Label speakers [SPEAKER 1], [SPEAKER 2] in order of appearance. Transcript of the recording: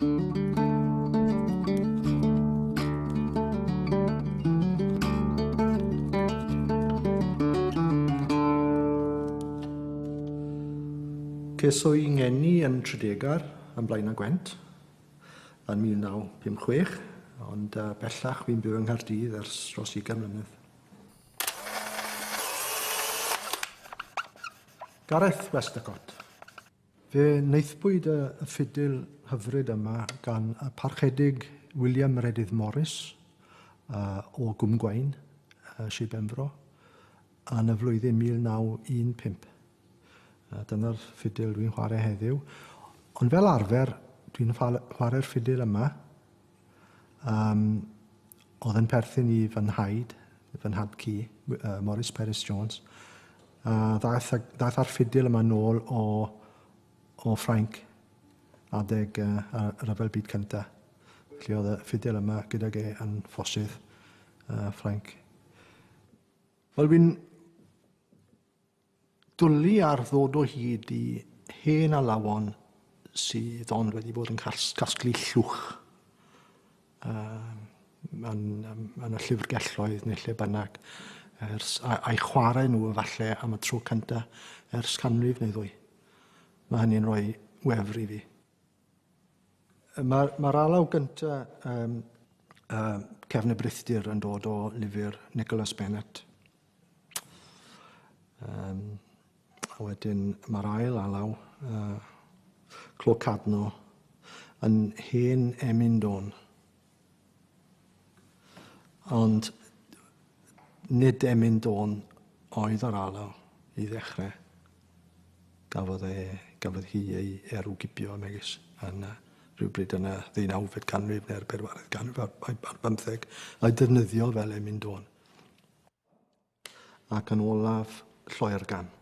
[SPEAKER 1] Ces o'i ngeni yn Tredegar, yn Blaenau Gwent, yn 1956, ond bellach fi'n byw yng Nghaerdydd ers dros 20 mlynedd. Gareth Westacott. Fe wnaethpwyd y ffidil hyfryd yma gan y Parchedig William Meredydd Morris o Gwmgwaun, Sir Benfro, yn y flwyddyn 1915. Dyna'r ffidil dwi'n chwarae heddiw. Ond fel arfer, dwi'n chwarae'r ffidil yma. Um, oedd yn perthyn i fy nhaid, fy nhad-cu, Morris Peris Jones. A ddaeth, ddaeth â'r ffidil yma nôl o, o Ffrainc adeg uh, y Rhyfel Byd Cyntaf. Felly oedd y ffidil yma gydag e yn ffosydd uh, Ffrainc. Wel, fi'n dwlu ar ddod o hyd i hen alawon sydd ond wedi bod yn casglu llwch yn, yn y llyfrgelloedd neu lle bynnag, ers, a'i chwarae nhw efallai am y tro cyntaf ers canrif neu ddwy. Mae hynny'n rhoi wefr i fi. Mae'r ma alaw gyntaf um, Cefn y Brithdir yn dod o lyfr Nicholas Bennett. Um, a wedyn mae'r ail alaw, Clo Cadno, yn hen emyn dôn. Ond nid emyn dôn oedd yr alaw i ddechrau. Gafodd, e, gafodd hi ei erwgibio megis yn rhywbryd yn y ddeunawfed canrif neu'r bedwaredd ganrif ar, ar bymtheg, a'i defnyddio fel emyn dôn. Ac yn olaf, Lloergan.